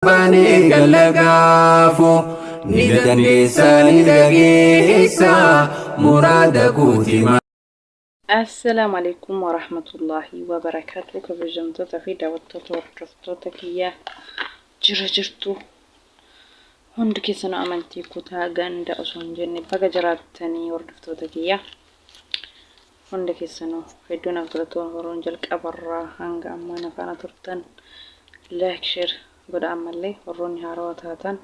Baanee galla gaafo ni dandeessa ni dhageessa muraada kooti. Assalaamu Aleykum Warahmatullaahi Wabarakaatu Kabajamtoota fi daawwattoota hordoftoota kiyya jira jirtu hundi keessanuu amantii kutaa ganda osoo hin jenne baga jiraattanii hordoftoota kiyya hunda keessanuu hedduu naaf galatooma warroon jalqabarraa hanga ammaa na faana turtan like share godha ammallee warroonni haarawaa taatan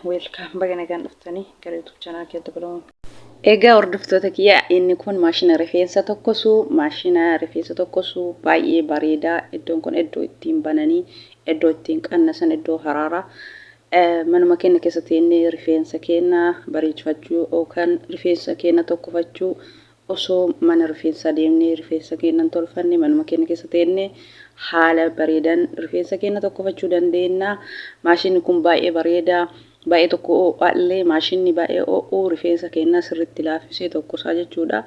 welcome baga nagaan dhuftanii gara youtube channel kiyya dabalamuun. Egaa hordoftoota kiyya inni kun maashina rifeensa tokkosu maashina rifeensa tokkosu baay'ee bareeda iddoon kun iddoo ittiin bananii iddoo ittiin qannasan iddoo haraaraa Manuma keenna keessa teennee rifeensa keenna bareechifachuu yookaan rifeensa keenna tokkofachuu osoo mana rifeensaa deemnee rifeensa keenna hin tolfanne manuma keenna keessa teennee haala bareedan rifeensa keenna tokkofachuu dandeenna. Maashinni kun baay'ee bareeda. Baay'ee tokko ho'aallee maashinni baay'ee ho'u rifeensa keenna sirriitti laaffisee tokkosaa jechuudha.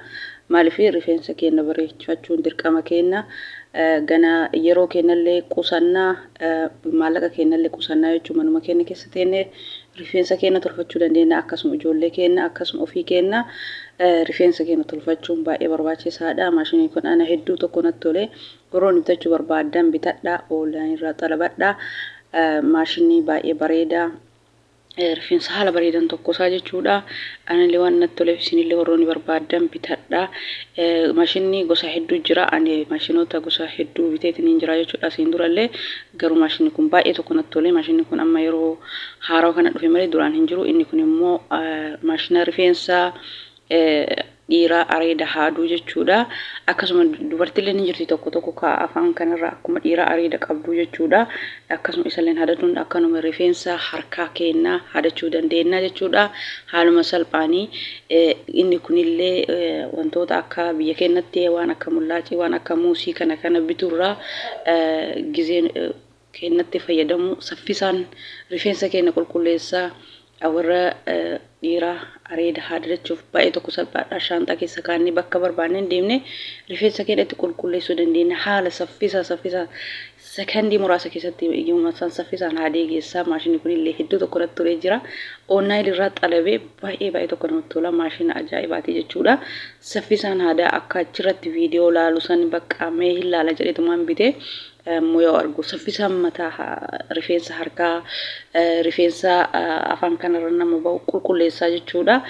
Maaliif rifeensa keenna bareechifachuun dirqama keenna. Gana yeroo keennallee qusanna. Maallaqa keennallee qusannaa jechuun manuma keenna keessa teennee rifeensa keenna tolfachuu dandeenna akkasuma ijoollee keenna akkasuma ofii keenna rifeensa keenna tolfachuun baay'ee barbaachisaadha. Maashiniin kun ana hedduu tokko natti tole. Warroonni bitachuu barbaaddan bitadhaa online irraa xalabadhaa. Maashinii baay'ee bareeda. Rifeensa haala bareedan tokkosaa jechuudha. Anillee waan natti toleef isinillee warroonni barbaaddan bitadha. Maashinni gosa hedduu jira. Ani maashinoota gosa hedduu biteetiin hin jira jechuudha. Asiin durallee garuu maashinni kun baay'ee tokko natti tole. Maashinni kun amma yeroo haarawa kana dhufe malee duraan hin jiru. Inni kun immoo maashina rifeensaa dhiiraa areeda haaduu jechuudha. Akkasuma dubartillee ni jirti tokko tokko ka afaan kanarra akkuma dhiiraa areeda qabduu jechuudha. Akkasuma isalleen haadatuun akkanuma rifeensa harkaa keennaa haadachuu dandeenya jechuudha. Haaluma salphaanii inni kunillee wantoota akka biyya keennatti waan akka mullaacii waan akka muusii kana kana bituurraa gizeen keennatti fayyadamuu saffisaan rifeensa keenna qulqulleessaa warra dhiiraa areeda haaddachuuf baay'ee tokko salphaadha. Shaanxaa keessa kaannee bakka barbaanneen deemnee rifeensa keenya itti qulqulleessuu dandeenya. Haala saffisaa saffisaa sekondii muraasa keessatti iyyuu isaan saffisaan haadee geessaa. Maashinni kun illee hedduu tokko natti tolee jira. Online irraa xalabee baay'ee baay'ee tokko namatti tola. Maashina ajaa'ibaati jechuudha. Saffisaan haadaa akka achirratti viidiyoo laalu san bakka mee hin laala jedhetumaan bitee immoo yoo argu saffisaan mataa rifeensa harkaa rifeensa afaan kanarra nama ba'u qulqulleessaa jechuudha.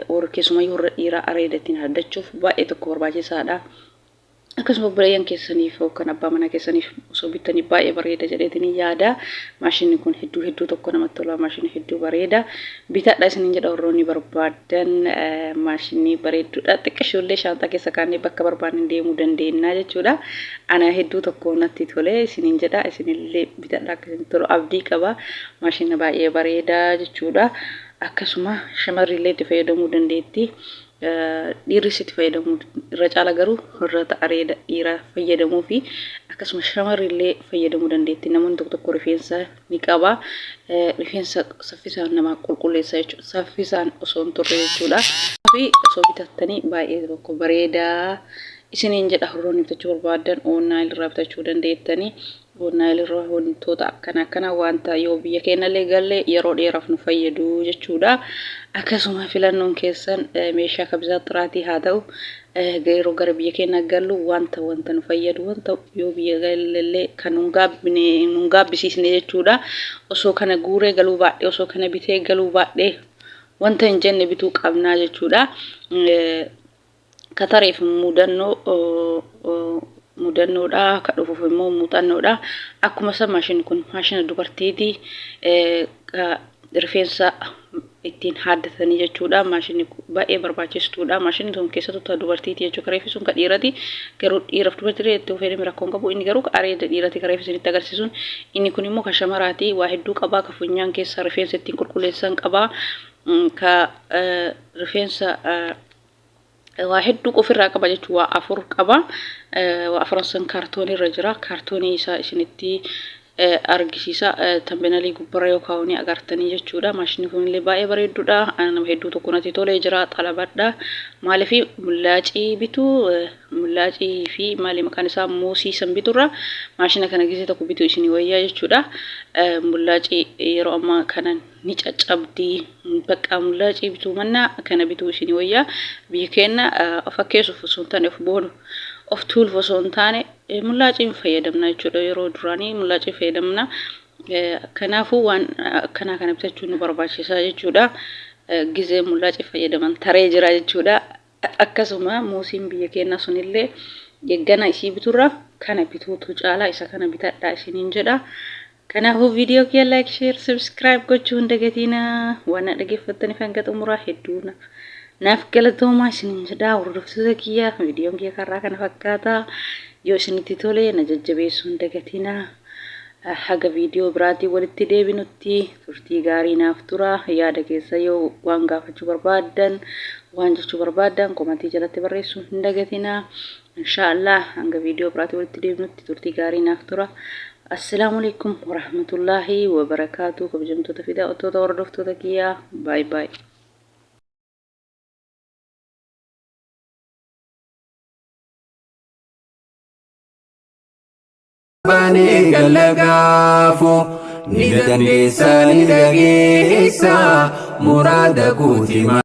Warra keessumayyuu warra dhiiraa areeda ittiin haaddachuuf baay'ee tokko barbaachisaadha. Akkasuma obboleeyyan keessaniif yookaan abbaa manaa keessaniif osoo bittanii baay'ee bareeda jedheetiin yaada. Maashinni kun hedduu hedduu tokko namatti tola. Maashinni hedduu bareeda. Bitadha isiniin jedha warroonni barbaaddan maashinii bareedduudha. Xiqqishoollee shaanxaa keessa kaannee bakka barbaanne deemuu dandeenya jechuudha. Ana hedduu tokko natti tole isiniin jedha. Isinillee bitadha akka isinitti tolu abdii qaba. Maashina baay'ee bareeda jechuudha. Akkasuma shamarrillee itti fayyadamuu dandeetti. Dhiirris itti fayyadamuu irra caala garuu warroota areeda dhiiraa fayyadamuu fi akkasuma shamarrillee fayyadamuu dandeetti. Namoonni tokko tokko rifeensa ni qaba. Rifeensa saffisaan namaa qulqulleessa jechuudha. Saffisaan osoo hin turre jechuudha. Fi osoo bitattanii baay'ee tokko bareedaa isiniin jedha warroonni bitachuu barbaaddan online irraa bitachuu dandeettanii. Online irraa wantoota akkana akkana wanta yoo biyya keenyallee galle yeroo dheeraaf nu fayyadu jechuudha. Akkasuma filannoon keessan meeshaa kabzaa xiraatii haa ta'u yeroo gara biyya keenyaa gallu wanta wanta nu fayyadu wanta yoo biyya galellee kan nun gaabbine nun gaabbisiisne jechuudha. Osoo kana guuree galuu baadhee osoo kana bitee galuu baadhee wanta hin jenne bituu qabnaa jechuudha. Ka tareef mudannoo mudannoodha ka dhufuuf immoo muuxannoodha. Akkuma san maashinni kun maashina dubartiiti. Ka rifeensa ittiin haaddatanii jechuudha. Maashinni kun baay'ee barbaachistuudha. Maashinni sun keessattuu ta dubartiiti jechuudha. Ka reefi sun ka dhiirati. Garuu dhiiraaf dubartii itti fayyadame rakkoo hin qabu. Inni garuu ka areeda dhiirati ka reefi isinitti agarsiisuun. Inni kun immoo ka shamaraati. Waa hedduu qaba. Ka funyaan keessa rifeensa ittiin qulqulleessan qaba. Ka rifeensa waa hedduu ofirraa qaba jechuun waa afur qaba. Waa afran san kaartoonii irra jira. Kaartoonii isaa isinitti Argisiisa tambenalii gubbarra yoo kaa'u ni agartanii jechuudha. Maashinni kunillee baay'ee bareedduudha. Nama hedduu tokko natti tolee jira, xalabadha. Maaliif mullaacii bituu, mullaacii fi maali maqaan isaa muusii san biturra maashina kana gisee tokko bituu isinii wayyaa jechuudha. Mullaacii yeroo ammaa kana ni caccabdi. Bakka mullaacii bituu mannaa kana bituu isinii wayyaa. Biyya keenya fakkeessuuf osoo hin taane, of boonu of tuuluuf osoo hin taane, mullaaciin fayyadamna jechuudha. Yeroo duraanii mullaacii fayyadamna. Kanaafuu waan akkanaa kana bitachuun nu barbaachisa jechuudha. Gizee mullaacii fayyadaman taree jira jechuudha. Akkasuma muusiin biyya keenyaa sunillee eeggana isii biturra kana bituutu caalaa, isa kana bitadhaa isiniin jedha. Kanaafuu viidiyoo kiyya like, share, subscribe gochuu hin dagatinaa. Waan na dhaggeeffattaniif hanga xumuraa hedduu naaf galatoomaa isiniin jedha. Hordoftoota kiyya, viidiyoon kiyya karraa kana fakkaata. Yoo isinitti tole na jajjabeessuu hin dagatinaa. Haga viidiyoo biraatiin walitti deebinutti turtii gaarii naaf tura. Yaada keessa yoo waan gaafachuu barbaaddan, waan jechuu barbaaddan, komantii jalatti barreessuu hin dagatinaa. Inshaallah hanga viidiyoo biraatiin walitti deebinutti turtii gaarii naaf tura. Assalaamu alaikum warahmatullaahi wabarakaatu. Kabajamtoota fi daawwattoota hordoftoota kiyyaa, baay baay. Banee gallagaafu ni dandeessa, ni dhageessa muraada guuti.